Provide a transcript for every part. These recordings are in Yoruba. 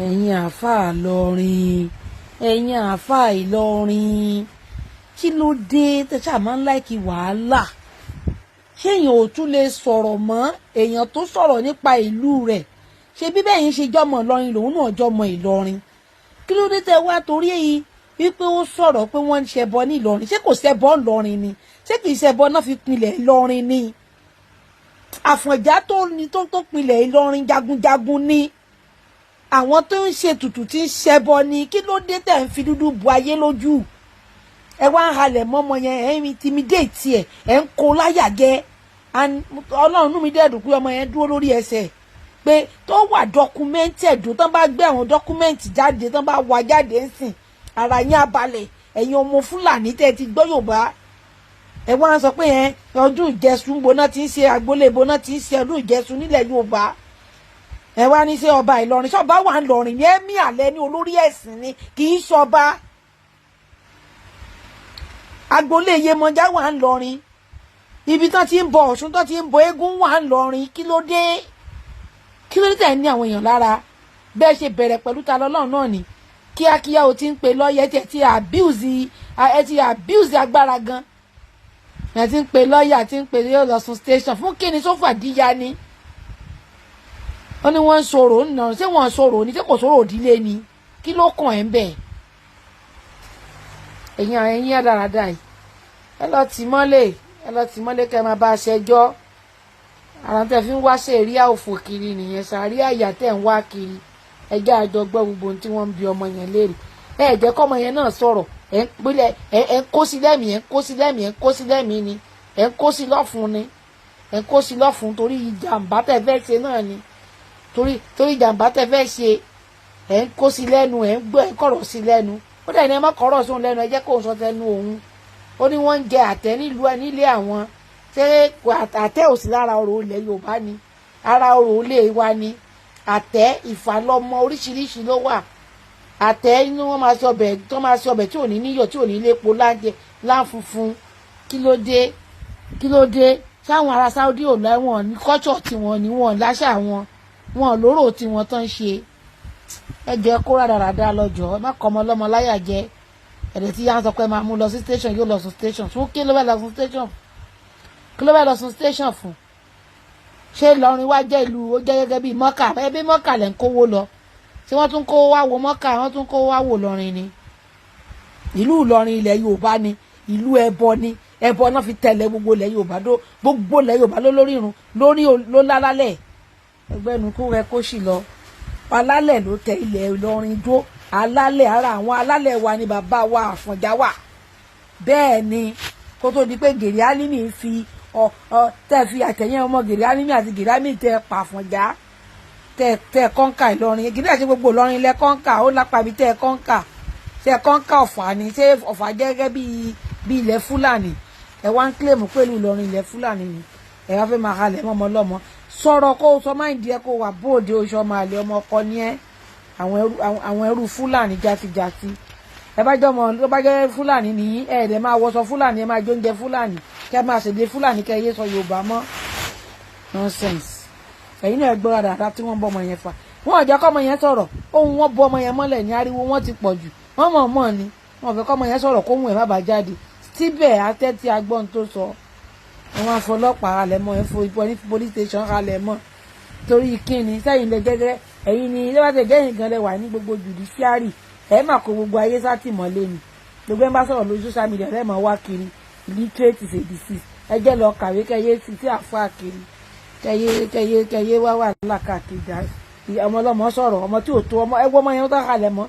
Ẹ̀yin àáfàá Ìlọrin, ẹ̀yin àáfàá Ìlọrin, kí ló dé tẹ́ ṣáà máa ń like wàhálà? Ṣé èèyàn ò tún lè sọ̀rọ̀ mọ́? Èèyàn tó sọ̀rọ̀ nípa ìlú rẹ̀, ṣe bí bẹ́ẹ̀ yín ṣe jọmọ Ìlọrin, lòun náà jọmọ Ìlọrin. Kí ló dé tẹ́ wá torí èyí wípé ó sọ̀rọ̀ pé wọ́n ń ṣẹbọ ní Ìlọrin? Ṣé kò ṣẹbọ ńlọrin ni? Ṣé kìí ṣẹbọ náà fi pinlẹ̀ Ìlọrin ni? Àfọ̀njá tó ní tó pinlẹ̀ Ìlọrin, jagunjagun ni. Àwọn tó ń ṣe tùtù tí ń ṣẹbọ ni. Kí ló dé tẹ̀ ń fi dúdú bu ayé lójú? Ẹ wá ń halẹ̀ mọ́mọ yẹn, ẹ ń intimidate ẹ, ẹ ń kó láyà jẹ. Ọlọ́run nú mi dẹ́dùn pé ọmọ yẹn dúró lórí ẹsẹ̀, pé tó wà documented, tó bá gbé àwọn document jáde, tó bá wà jáde ń sìn, ara yín á balẹ̀. Ẹ̀yin ọmọ Fúlàní tẹ́ ti gbọ́ Yorùbá, ẹ wá ń sọ pé ẹ ọdún Ìjẹsùn gbóná ti ń ṣe, agboolé gbóná ti ń ṣe ọdún Ìjẹsùn nílẹ̀ Yorùbá. Ẹ wá ní ṣe ọba Ìlọrin, ṣọba wà ń lọrin ní ẹmí àlẹ ní olórí ẹ̀sìn ni, kì í ṣọba. Agboolé Yemọja wà ń lọrin, ibi tán ti ń bọ Ọ̀ṣun, tán ti ń bọ eégún wà ń lọrin. Kí ló dé? Kí ló dé tẹ̀ ní àwọn èèyàn lára? Bẹ́ẹ̀ ṣe bẹ̀rẹ̀ pẹ̀lú ta lọ́lọ́run náà ni kíákíá o ti ń pe lọ́ọ̀yà. Ẹ ti abuse, ẹ ti abuse agbára gan. Ẹ ti ń pe lọ́ọ̀yà, ti ń pe yóò lọ sùn station fún kíni? Sófà díya ni. Ó ní wọ́n ń sọ̀rọ̀ ńnà. Ṣé wọ́n ń sọ̀rọ̀ ní? Ṣé kò sọ̀rọ̀ òdílé ni? Kí ló kàn ẹ́ ń bẹ̀? Ẹ̀yin àdàràdà yìí, ẹ lọ tì mọ́lẹ̀, ẹ lọ tì mọ́lẹ̀, kẹ́ ẹ máa bá a ṣẹjọ́. Àwọn tẹ́ fi ń wá sẹ̀ríà òfò kiri nìyẹn, sàríà ìyà tẹ́ ń wá kiri. Ẹ jẹ́ àjọ gbọ́ gbogbo ohun tí wọ́n ń bi ọmọ yẹn léèrè. Ẹ jẹ́ kọ́mọ yẹn náà sọ̀rọ̀. Ẹ ń pínlẹ̀, ẹ ń kó sí lẹ́mìí, ẹ ń kó sí lẹ́mìí, ẹ ń kó sí lẹ́mìí ni, ẹ ń kó sí lọ́fun ni, ẹ ń kó sí lọ́fun, torí ìjàmbá tẹ́ fẹ́ ṣe náà ni, torí ìjàmbá tẹ́ fẹ́ ṣe. Ẹ ń kó sí lẹ́nu, ẹ ń gbọ́, ẹ ń kọ̀rọ̀ sí lẹ́nu. Ó dẹ̀ ní ẹ má kọ̀rọ̀ sóun lẹ́nu, ẹ jẹ́ kó sọ tẹnu òun. Ó ní wọ́n ń jẹ àtẹ nílùú ẹ nílé àwọn. Ṣé àtẹ ò sí lára ọrọ̀ ilẹ̀ Yorùbá ni? Ara ọrọ̀ ilé wa ni àtẹ. Ìfàlọ́mọ oríṣiríṣi ló wà. Àtẹ inú wọn máa ṣe ọbẹ̀ tó máa ṣe ọbẹ̀ tí ò ní níyọ̀, tí ò ní lépo, láńjẹ láǹfunfun. Kí ló dé? Kí ló dé sáwọn ará Saudi ò lẹ́wọ̀n ní kọ́tsọ̀ tiwọn ní wọn láṣà wọn, wọn lóró tiwọn tán ṣe? Ẹ jẹ́ kó rádaràda lọ́jọ́. Ẹ má kọ́ ọmọ ọlọ́mọ láyà jẹ. Ẹ̀dẹ̀ tí yá ń sọ pé máa mú lọ sí station, yóò lọ sí station fún kí ló fẹ́ lọ sí station? Kí ló fẹ́ lọ sí station fún? Ṣé Ìlọrin wá jẹ́ ìlú, ó jẹ́ gẹ́gẹ́ bíi Mọ́kà? Ẹbí Mọ́kà lẹ̀ ń kówó lọ. Tí wọ́n tún kówó wá wo Mọ́kà, wọ́n tún kówó wá wò Ìlọrin ni. Ìlú Ìlọrin, ilẹ̀ Yorùbá ni, ìlú ẹbọ ni. Ẹbọ náà fi tẹ̀lé gbogbo ilẹ̀ Yorùbá dó. Gbogbo ilẹ̀ Yorùbá ló lórí irun lórí ló lálálẹ̀. Ẹgbẹ́nu kó rẹ kó sì lọ. Alálẹ̀ ló tẹ ilẹ̀ Ìlọrin dó. Alálẹ̀, ara àwọn alálẹ̀ wa ni bàbá wa Àfọ̀njá wà. Bẹ́ẹ̀ ni, kó tó di pé Gèrè Álímì fi ọ ọ tẹ́ fi àtẹ̀yìn ọmọ Gèrè Álímì àti Gèrè Álímì tẹ pàfọ̀njá, tẹ conquer Ìlọrin. Gèrè àti gbogbo Ìlọrin lẹ conquer, ó lápá ibi tẹ conquer. Tẹ conquer Ọ̀fà ni. Ṣé Ọ̀fà jẹ́ gẹ́gẹ́ bí ilẹ̀ Fúlàní? Ẹ wá ń claim pẹ̀lú Ìlọrin ilẹ̀ Fúlàní ni. Ẹ wá fẹ́ máa halẹ̀ mọ́ ọmọ ọlọ́mọ. Sọ̀rọ̀ kó o sọ mind ẹ, kó wà bóde oṣù ọmọ àlè, ọmọ ọkọ ní ẹ. Àwọn ẹrú Fúlàní játijàti. Ẹ bá jẹ́ ọmọ tó bá jẹ́ Fúlàní nìyí, ẹ ẹ̀ dẹ̀ máa wọṣọ Fúlàní, ẹ máa jẹ oúnjẹ Fúlàní, kẹ́ máa ṣèdè Fúlàní, kẹ́ yé sọ Yorùbá mọ́. Nonsense. Ẹ̀yin náà gbọ́ dáadáa tí wọ́n ń bọ́ ọmọ yẹn fà. Wọ́n ò jẹ́ kọ́ ọmọ yẹn sọ̀rọ̀. Ohun wọn bọ́ ọmọ yẹn mọ́lẹ̀ ní ariwo wọn ti pọ̀ jù. Wọ́n mọ̀ mọ̀ ni wọ́n fẹ́ kọ́ ọmọ yẹn sọ̀rọ̀, kóhun ẹ̀ má bàa jáde. Síbẹ̀ atẹ́tí agbọ́n tó sọ, wọ́n afọlọ́pàá halẹ̀ mọ́, ẹ̀ fo ní police station halẹ̀ mọ́. Torí kíni? Sẹ́yìn lẹ jẹ́jẹ́, ẹ̀yin ni lẹ́wọ́n jẹ́yìn gan lẹ wà ní gbogbo judiciary. Ẹ̀ mà kó gbogbo ayé sátìmọ́lé ni. Gbogbo ẹ̀ bá sọ̀rọ̀ lórí social media, ẹ̀ mọ̀ wá kiri. Illiterate is a disease. Ẹ jẹ́ lọ kàwé, kẹyé títí àfa kiri, kẹyé kẹyé kẹyé wá wà lákàkiri. Ọmọ ọlọ́mọ sọ̀rọ̀, ọmọ tí ò tó ọmọ ẹgbẹ́ ọmọ yẹn tó halẹ̀ mọ́.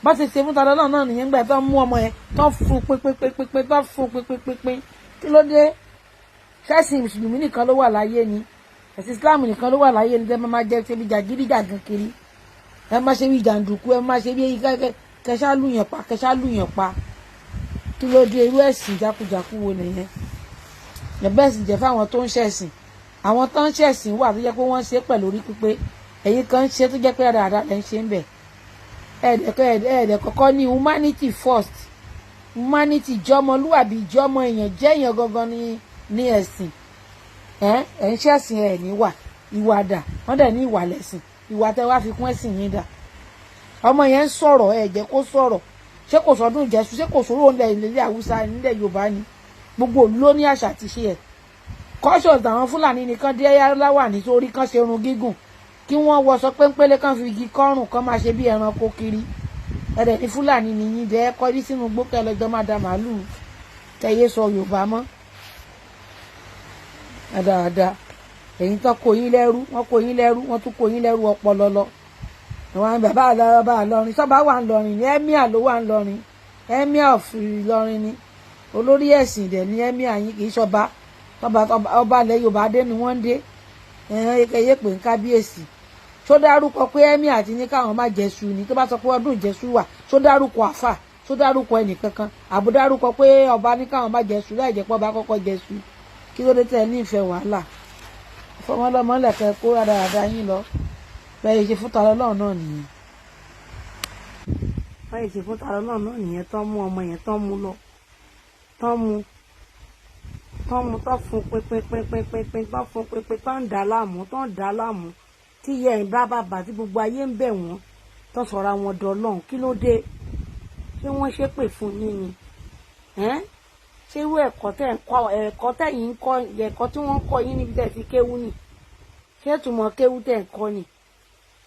Bá ṣe ṣe fún ta lọ́nà náà nìyẹn gbà tó mú ọmọ yẹn tó fún pínpínpínpín, tó fún pínpínpínpín. Kí ló dé? Ṣẹ́sìn mùsùlùmí nìkan ló wà láyé ni? Ẹ̀sìn Islam nìkan ló wà láyé ni? Tẹ́ máa jẹ́ ṣe bí jàgídíjàgan kiri, ẹ má ṣe bí jàǹdùkú, ẹ má ṣe bí kẹṣá lùyàn pa, kẹṣá lùyàn pa. Kí ló dé? Irú ẹ̀sìn jákujàku wo nìyẹn? Ẹ̀bẹ́ ẹ̀sìn jẹ́ fáwọn tó ń ṣẹ̀sìn. Àwọn tó ń ṣẹ̀sìn wà tó jẹ́ pé wọ́n ń ṣe pẹ̀lú orí pípé. Ẹ̀yin kan ń ṣe tó jẹ́ pé dáadáa lẹ́ ń ṣe ń bẹ̀. Ẹ̀ẹ́dẹ̀ kọ́kọ́ ní humanity first. Humanity, jọmọlúwàbí, jọmọ èèyàn, jẹ́ èèyàn gangan ní ẹ̀sìn. Ẹ̀ ẹ̀ ń ṣẹ̀sìn, ẹ̀ níwà. Ìwà dà? Wọ́n dẹ̀ ní ìwà lẹ̀sìn. Ìwà tẹ́ wá fi kún ẹ̀sìn yín dà? Ọmọ yẹn ń sọ̀rọ̀, ẹ jẹ́ kó sọ̀rọ̀. Ṣé kò sọdún Ìjẹ̀ṣu? Ṣé kò sọ̀rọ̀ ilẹ̀ Haúsá nílẹ̀ Yorùbá ni? Gbogbo òlu ló ní àṣà àti ṣe ẹ̀. Kọ́ṣọ̀ tàwọn Fúlàní nìkan dé láwà nítorí kán ṣe irun gígùn, kí wọ́n wọṣọ péńpélé, kán fi igi kọ́rùn, kán máa ṣe bí ẹranko kiri. Ẹ̀rẹ̀ ní Fúlàní nìyí dẹ́ kọrí sínú gbókẹ́ lọ́jọ́ má da màálùú tẹ̀yé sọ Yorùbá mọ́ dáadáa. Èyí tán kó yín lẹ́rú, wọ́n kó yín lẹ́rú, wọ́n tún kó yín lẹ́rú ọpọlọ lọ. Àwọn bàbá àlọ́ba àlọ́rin sọ́ba wà ń lọrin ní emir ló wà ń lọrin, emir of Ìlọrin ni olórí ẹ̀sìn dẹ̀ ní emir yín, kì í ṣọba. Ọba ilẹ̀ Yorùbá dé ni wọ́n ń dé ẹ̀hán ẹ̀yẹ pé ń kábíyèsí. Ṣó dárúkọ pé emir àti ní káwọn má jẹ́sù ni? Tó bá sọ pé ọdún Ìjẹ̀ṣu wà, ṣó dárúkọ àfà? Ṣó dárúkọ ẹnìkankan? Àbò dárúkọ pé ọba ní káwọn má jẹ́sù láì jẹ́ pé ọba kọ́kọ́ jẹ́sù? Kí ló dé tẹ́ ní ìfẹ́ wàhálà? Fọmọlọmọlẹ̀kẹ́ kó rádaràda yín lọ. Bẹ́ẹ̀ ṣe fún Talọ́lọ́run náà nìyẹn, bẹ́ẹ̀ ṣe fún Talọ́lọ́run náà nìyẹn. Tán mú ọmọ yẹn, tán mú lọ, tán mú, tán mú, tán fún pínpínpínpínpín, tán fún pínpín, tán ń dà láàmú, tán ń dà láàmú, tí ìyá ẹ̀ ń bá bàbá, tí gbogbo ayé ń bẹ̀ wọ́n, tán sọ̀rọ̀ àwọn dọ̀lọ́hún. Kí ló dé? Ṣé wọ́n ṣépè fún yín ni? Ṣé irú ẹ̀kọ́ tẹ̀ ń kọ́, ẹ̀kọ́ tẹ̀yìn ń kọ́, ẹ̀kọ́ tí wọ́n ń kọ́ yín níbi tẹ̀ ti kéwú ni? Ṣé ìtumọ̀ kéwú tẹ̀ ń kọ́ ni?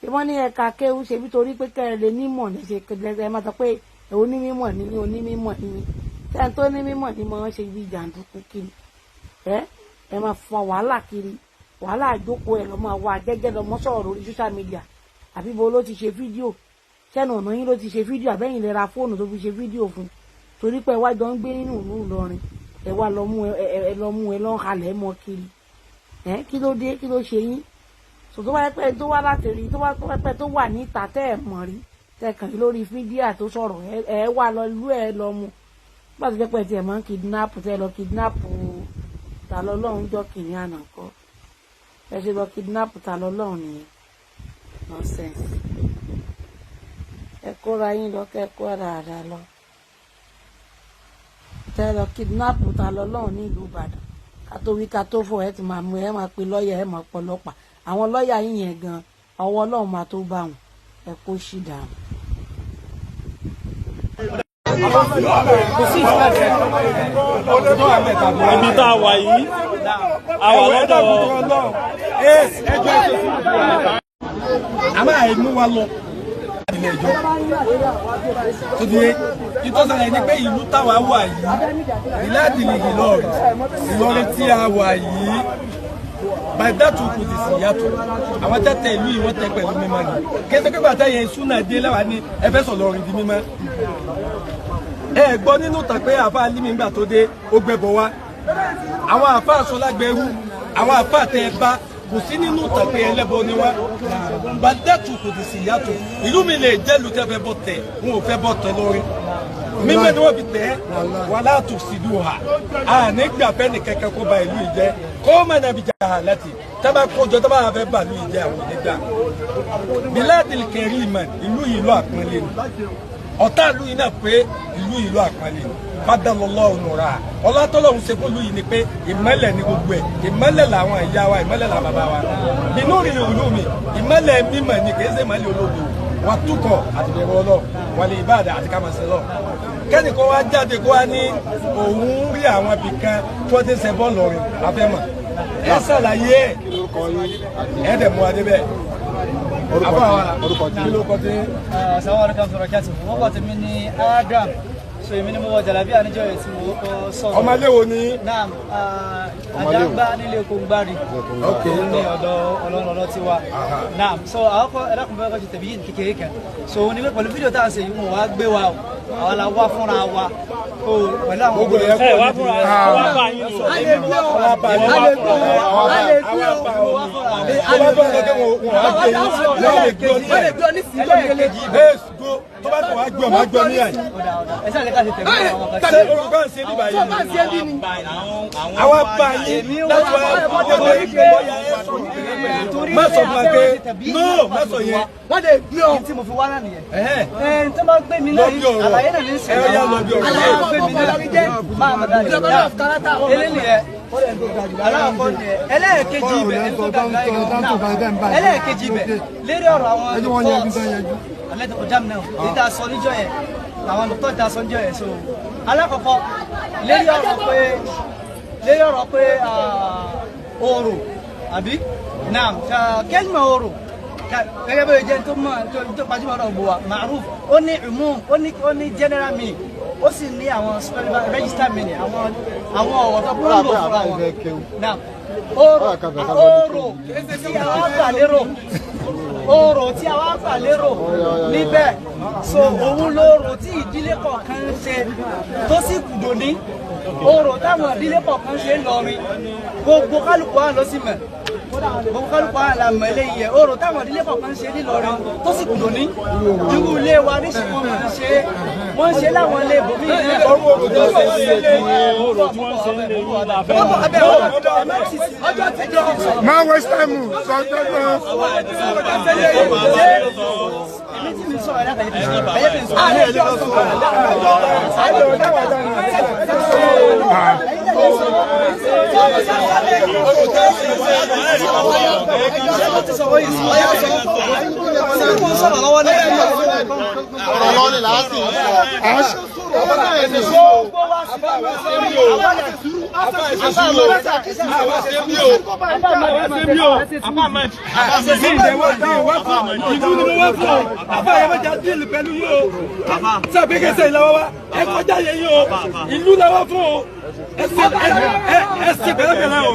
Ṣé wọ́n ní ẹ̀ka kéwú ṣe bí torí pé kẹ́ ẹ lè nímọ̀ ní ṣe ẹ máa sọ pé onímọ̀ ni mí, onímọ̀ ni mí? Sẹ́ni tó ní mímọ̀ ni mo ń ṣe bí jàǹdùkú kiri? Ẹ máa fa wàhálà kiri, wàhálà àjókòó ẹ lọ́ máa wá jẹ́jẹ́ lọ́mọ sọ̀rọ̀ lórí social media. Àbí bo ló ti ṣe fídíò? Sẹ́nu ọ̀nà yín ló ti ṣe fídíò? Àbẹ́yìn lè ra fóònù tó fi ṣe fídíò fún? Torí pé ẹ wá jọ ń gbé nínú ìlú Ìlọrin, ẹ wá lọ mú ẹ, lọ mú ẹ, lọ halẹ̀ mọ́ kiri. Ẹ kí ló dé? Kí ló ṣe yín? Sọ tó bá yẹ pé tó wá láti rí, tó bá pẹ́ tó wà níta tẹ́ ẹ mọ̀ rí, tẹ́ kàn lórí fídíà tó sọ̀rọ̀, ẹ wá lọ lú ẹ lọ mú. Nígbà tó jẹ́ pé tiẹ̀ máa ń kidnap, tẹ́ lọ kidnap ta lọ́lọ́run jọ kìnìún àná kọ́, ẹ ṣe lọ kidnap ta lọ́lọ́run nìyẹn. Nonsense. Ẹ kóra yín lọ, kẹ́ ẹ kó dáadáa lọ. Tẹ́ lọ kidnap ta lọ́lọ́run ní ìlú Ìbàdàn, ká tó wí ká tó fọ, ẹ ti máa mú, ẹ máa pe lọ́ọ̀yà, ẹ máa pọlọ́pàá. Àwọn lọ́ọ̀yà yín yẹn gan, ọwọ́ Ọlọ́run máa tó bá wọn. Ẹ kó ṣì dànù. Ibi tá a wà yìí, a wà lọ́dọ̀ A máa mú wa lọ ilé ẹjọ́ tó di ìtọ́sọ̀rọ̀ ní pé ìlú táwa wà yìí, ìlàdìlì Ìlọrin, Ìlọrin tí a wà yìí, bàdàtù kò sì sí yàtọ̀. Àwọn tẹ́tẹ̀ ìlú yìí, wọ́n tẹ pẹ̀lú mímọ́ ni. Kéde pé bàtà yẹn súnà dé láwa ní ẹ fẹ́ sọ lọrin di mímọ́. Ẹ gbọ́ nínú tàn pé àfa alimi ńgbà tó dé, ó gbẹbọ wá. Àwọn àfa àsọlágbẹrú, àwọn àfa tẹ ẹ bá kò sí nínú tàn pé ẹlẹ́bọ ni wá. Bàdàtù kò sì sí yàtọ̀. Ìlú mi lè jẹ́ lu tẹ́ fẹ́ bọ́ tẹ̀, wọn ò fẹ́ bọ́ tẹ̀ lórí mímẹ́ ni wọ́n fi tẹ̀ wàhálà tó sì dùn hà á nígbà fẹ́ ní kẹ́kẹ́ kó ba ìlú yìí jẹ́ kó má nàbí jà hà láti tábà kójọ tábà fẹ́ bà ìlú yìí jẹ́, àwọn onígbà bíláàdì kẹrìmà. Ìlú yìí lọ àpọ́nlé ni ọ̀tá ìlú yìí náà pé ìlú yìí lọ àpọ́nlé ni fadalọ́lọ́ ọ̀nùrà ọlátọ́lọ́hún ṣe fún ìlú yìí ni pé ìmọ́lẹ̀ ní gbogbo ẹ̀, ìmọ́lẹ̀ làwọn ìyá wa, ìmọ́lẹ̀ làwọn bàbá wa bínú rìnrìn ìlú mi. Ìmọ́lẹ̀ mímọ̀ ni, kì í ṣe ìmọ́lẹ̀ ológo wà túkọ̀ àti bẹ̀rù Ọlọ́run wàlẹ̀ ìbáàdà àti kámasẹ̀ lọ. Kẹ́nìkan wá jáde kó wá ní òun rí àwọn ibì kan tí wọ́n ti ń ṣe bọ́ọ̀lù ọ̀rìn àfẹ́mọ̀, ẹ ṣàlàyé ẹ̀, ẹ̀ dẹ̀ mú adé bẹ́ẹ̀. Kí ló kọ́ tí? Assalamu alaikum warahmatullahi. Wọ́n kọ́ tèmi ní Adam. So èmi ni mo wọ jàlábíà níjọ́ yẹn tí mo kọ́ sọ̀rọ̀. Ọmọlé wo ni? Naam, Àjàgbá nílé Kóngbárì. Ní ọ̀dọ̀ Ọlọ́run ọlọ́ ti wa. Naam, so àkọ́kọ́ ẹ̀dá kan fẹ́ kọ́ ṣe tẹ̀bí yìí kékeré kan. So òun ni pé pẹ̀lú fídíò tá à ń ṣe yìí, wọn wá gbé wa o. Àwa la wá fúnra wa. O pẹ̀lú àwọn Gbogbo ẹ̀ ẹ wá fúnra wá bá yín lò. A lè gbé o, a lè gbé o, a lè gbé o, tó bá bọ̀ lọ́kẹ́ wọn, wọn á gbé yín, wọ́n lè gbé ọ ní ẹ̀. Tó bá tó wá gbé ọ, máa gbé ọ ní ẹ̀. Ẹ sáà lè ká ṣe tẹ̀bí àwọn kan. Ṣé olùkọ́ ń ṣe níbà yìí ni? Àwa bá yín láti wá ọmọ ìgbé bọ́yá ẹ sọ̀rọ̀ pẹ̀lẹ́pẹ̀lẹ́. Má sọ fún wa pé no, má sọ yẹn. Wọ́n lè gbé ọ. Tí mo fi wá náà nìyẹn. Ẹ tó bá gbé mi náà Lọ bí ọ̀rọ̀. àlàyé náà ní sè. Ẹ yá lọ bí ọ̀rọ̀. Àlàyé gbé mi náà máa mọ̀ dáadáa. Eléyìí yẹn. Aláàkọ́ nìyẹn. Ẹlẹ́ẹ̀kejì ibẹ̀ ẹni tó ga jù láyé gan. Ẹlẹ́ẹ̀kejì ibẹ̀ lérí ọ̀rọ̀ àwọn court. Alẹ́ tó dám náà èyí tá a sọ níjọ́ yẹn, àwọn nùtọ́ tá a sọ níjọ́ yẹn. So alákọ̀ọ́kọ́ lérí ọ̀rọ̀ pé orò àbí naam kẹ́lìmọ̀ orò gẹ́gẹ́ bí o jẹ́ tó mọ̀ tó gbajúmọ̀ ọ̀rọ̀ gbò wa ma'ruf, ó ní umum, ó ní general meaning, ó sì ní àwọn special register meaning, àwọn ọ̀rọ̀ tó kúrò lò fúnra wọn. Naam, orò tí a wá gbà lérò, orò tí a wá gbà lérò níbẹ̀, so òun lórò tí ìdílé kọ̀ọ̀kan ń ṣe tó sì kùdò ní orò táwọn ìdílé kọ̀ọ̀kan ṣe ń lọrin. Gbogbo kálukú wa ló sì mọ̀, gbogbo kálukú wa la mọ̀ eléyìí yẹ orò táwọn ìdílé kọ̀ọ̀kan ṣe nílọrin tó sì kùdò ní irú ilé wa níṣẹ́. Wọ́n máa ń ṣe, wọ́n ń ṣe láwọn ilé ibòmíì náà. Orò tí wọ́n ń ṣe ń lé yín la fẹ́ mọ̀. Má waste time, sọ gbẹgbẹ. Èmi tí mi sọ̀rọ̀ ẹ̀dá kàyé fi sọ̀rọ̀. Ọ̀rọ̀ lọ́ni làásì ń sọ. Gbogbo wa sí Ìlú ni mo wá fún ọ, àfa yẹn mẹ́ta deal pẹ̀lú yín o. Sábẹ́ kẹsẹ̀ ìlàwọ́ wa, ẹ kọjá yẹn yín o. Ìlú la wá fún o. Ẹ ṣe ẹ ṣe pẹ̀lẹ́pẹ̀lẹ́ o.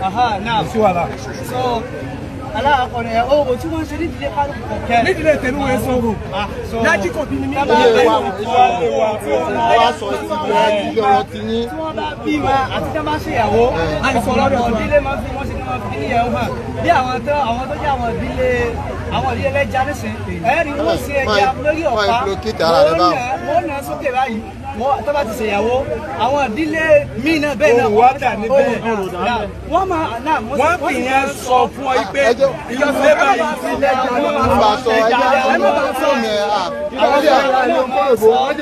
Aha, naam. So aláàkọ́ni ẹ̀ owó tí wọ́n ń ṣe nídìílé kálukú kọ̀ọ̀kẹ́. Nídìílé tẹ̀lé wọn sọ̀rọ̀. Lájí kò bí mi ní. Ilé wa wá sọ ti ilé ọ̀rọ̀ ti yín. Tí wọ́n bá bímọ àti tí wọ́n bá ṣèyàwó, ọ̀pọ̀lọpọ̀ ìdílé máa ń fi wọ́n ṣe kí wọ́n fi níyàwó hàn bí àwọn tó jẹ́ àwọn ìdílé ẹlẹ́ja nísìn, ẹ̀rí wọ́n ṣe ẹja lórí ọ̀pá, wọ́n nà sókè báyìí wọ́n tó bá ti ṣèyàwó. Àwọn ìdílé míì náà bẹ́ẹ̀ náà. Ohun wa dà níbẹ̀. Wọ́n máa náà Wọ́n fi yẹn sọ fún ọ pé ìlú báyìí. Ń bá sọ ẹjẹ́ fún mi à.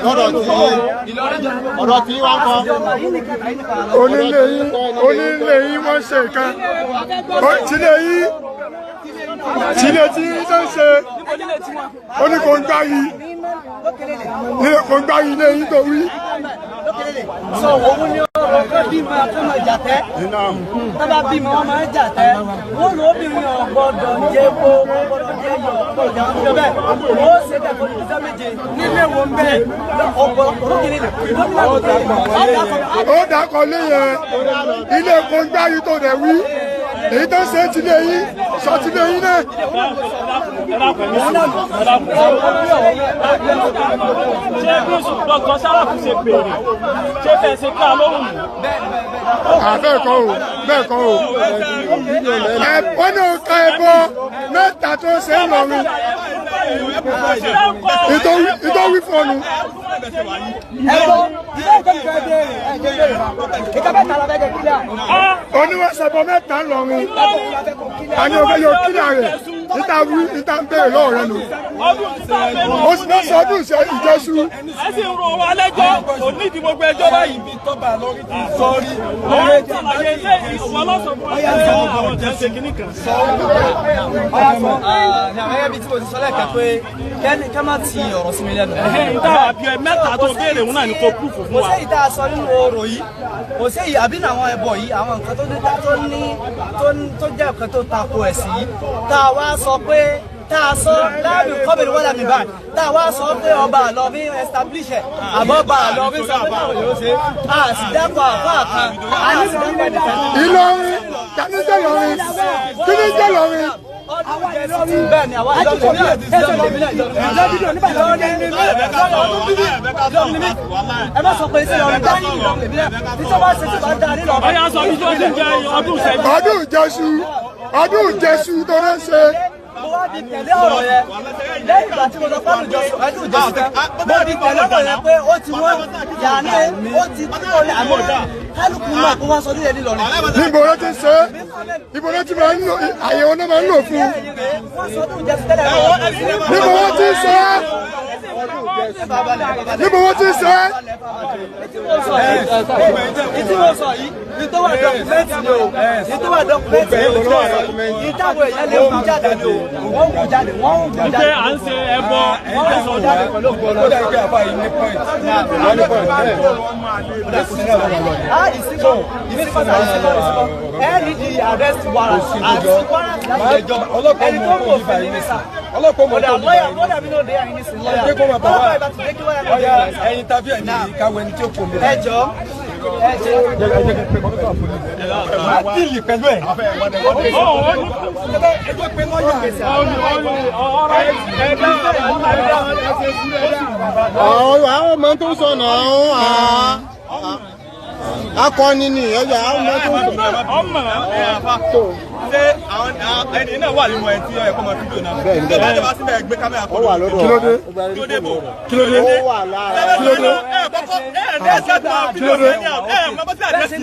Lọ́dọ̀ tí yín, ọ̀dọ̀ tí wá kọ́. Onílé yín, onílé yín, wọ́n ṣe nǹkan. Tílé yín, tílé tí yín tó ń ṣe, ó ní kò ń gbá yìí, ní kò ń gbá yìí ilé yín tó wí. So òun ni ọ̀rọ̀ kan bímọ kán máa jàtẹ́. Tó bá bímọ, wọn máa ń jàtẹ́. Wọn lò obìnrin ò gbọ́dọ̀ jẹ epo, wọn gbọ́dọ̀ jẹ iyọ̀, gbọ́dọ̀ jẹ àwọn ọmọdé bẹ́ẹ̀. Ó ṣe dẹkọ ní ọjọ́ 7 nílé wọn bẹ́ẹ̀ ọ̀pọ̀lọpọ̀ lókèlè gómìnà Ó dákọ̀ lé yẹn, ilé kò ń gbá yìí tó dẹ̀ wí. Èyí tó ń ṣe tílé yín, sọ tílé yín náà. Ẹ dákun, ẹ dákun, ẹ dákun. Ṣé bí Dr. Sarafu ṣe béèrè, ṣé bẹ́ẹ̀ ṣe ká lóhùn? Bẹ́ẹ̀ kọ́ o, bẹ́ẹ̀ kọ́ o. Ẹ wọ́n ní ká ẹbọ mẹ́ta tó ṣe ń lọrin. Ìtò wí fún ọnu. Ẹ̀bọ ilé ìjọba ìfẹ́ béèrè ẹ̀jẹ̀ béèrè ìjọba ìta la fẹ́ jẹ kílíà. Oníwọ̀sẹ̀bọ mẹ́ta ń lọrin. Àní ọ̀fẹ́ yóò kílà rẹ̀. Níta wí, níta ń béèrè lọ́wọ́ rẹ nù. Ọdún títà fẹ́nu. Ó sì náà sọ ọdún ìjẹsù. Ẹ sì ń ro wa lẹ́jọ́, kò ní ìdí gbogbo ẹjọ́ báyìí. Ibi tọ́ba lórí ti sọ́ọ́rí. Wọ́n ń ṣàlàyé ilé ìwọ lọ́sọ̀ fún wa pé àwọn jẹ́ ṣe kinní kan. Gẹ́gẹ́ bí tí mo ti sọ lẹ́ẹ̀kan pé kẹ́ni ká má ti ọ̀rọ̀ sí mi lẹ́nu. Ẹ̀hìn tá a bí ẹ mẹ́ta tó béèrè òun náà ni kò proof fún Kò wa. séyìí tá a sọ nínú orò yìí, kò séyìí àbí ní àwọn ẹbọ yìí, àwọn nǹkan tó ní tó ní tó jẹ́ nǹkan tó tako ẹ̀sìn yìí tá a wá sọ pé tá a sọ láàmì kọ́bìnì wọ́n làmì báyìí, tá a wá sọ pé ọba àlọ́ bí establish ẹ̀ àbọ̀ ọba àlọ́ bí sọ pé báwo yóò ṣe a sì dákọ̀ àpá kan, a ní sì dákọ̀ ẹnìkan. Ìlọrin, tani jẹ́ Ìlọrin? Kí ni jẹ́ Ìlọrin? Bẹ́ẹ̀ ni, àwa Ìlọrin Ìlọrin ni mí, Ìlọrin ni mí. Ẹ má sọ pé sí Ìlọrin dání, Ìlọrin lèmi náà tí tó bá ṣe tí bá dá nílọrin. Ọyá sọ bí tó ti ń jẹ ọdún ìṣẹ́jú. Ọdún ìjẹsù, ọdún ìjẹsù tó rẹ́ ṣe. Mo wá di tẹ̀lé ọ̀rọ̀ yẹn lẹ́yìn ìgbà tí mo sọ fún àlùjọ ẹdún ìjọsìn tán, mo di tẹ̀lé ọ̀rọ̀ yẹn pé ó ti wọ́n yàní ó ti kúrò ní àmọ́ kálukú máa kó wá sọ nílẹ̀ nílọrin. Níbo ló ti ń ṣe é? Ibo ló ti máa ń lò? Àyẹ̀wò náà máa ń lò fún un. Wọ́n sọ ọdún ìjọsìn tẹ́lẹ̀. Níbo wọ́n ti ń ṣe é? Níbo wọ́n ti ń ṣe é? Ìtí mo sọ yìí, ní tó wà dọ́kúmẹ́ntì ni o, ní tó wà dọ́kúmẹ́ntì ni o, ní táwọn èèyàn lè mú jáde ni o, wọ́n mú jáde, wọ́n mú jáde. Wípé à ń ṣe ẹbọ, Wọ́n mú jáde pẹ̀lú ògbó Ó dàbí pé àbá yìí ní point. Wọ́n ní point bẹ́ẹ̀. Ah, ìsìnkọ́, ìsìnkọ́, ìsìnkọ́, ìsìnkọ́. Ẹ ní di arrest warrant àti warrant láti ẹjọ́. Ọlọ́pàá Ẹni mọ̀ tó kó mọ̀ bí òfin báyìí ní sà. Ọlọ́pàá mọ̀ Kódà kó bí lọ́yà, báyìí. kódà mi náà dé àyín nísìn lọ́yà. Ẹ jẹ́ kó máa bọ̀ wá. Ọlọ́pàá ìbá ti dé kí lọ́yà náà dé Ọ̀yà àyín. ẹyin tàbí ẹ̀yìn káwé ẹni tí ó kò mí. Ẹ jọ, ẹ jẹ́. Máa díìlì pẹ̀lú ẹ̀. Ẹjọ́ pé lọ́yà. Àwọn ọmọ tó ń sọ náà àwọn akọni ni ẹ̀yà àwọn ọmọ tó ń sọ. Ọmọ Ṣé àwọn ẹni náà wà nínú ẹni tí ó yẹ kó máa fídíò náà? Bẹ́ẹ̀ni. Tó bá jẹ́ wá síbẹ̀ gbé kámẹ́rà Ó wà lọ́dọ̀ Kí ló dé? Kí ló dé bò? Kí ló dé? Ó wà lára. Ẹ kọ́kọ́ ẹ ẹ ní ẹsẹ̀ tó máa fídíò Kí ló dé? ẹ ẹ mọ bó ti àdírẹ́sì.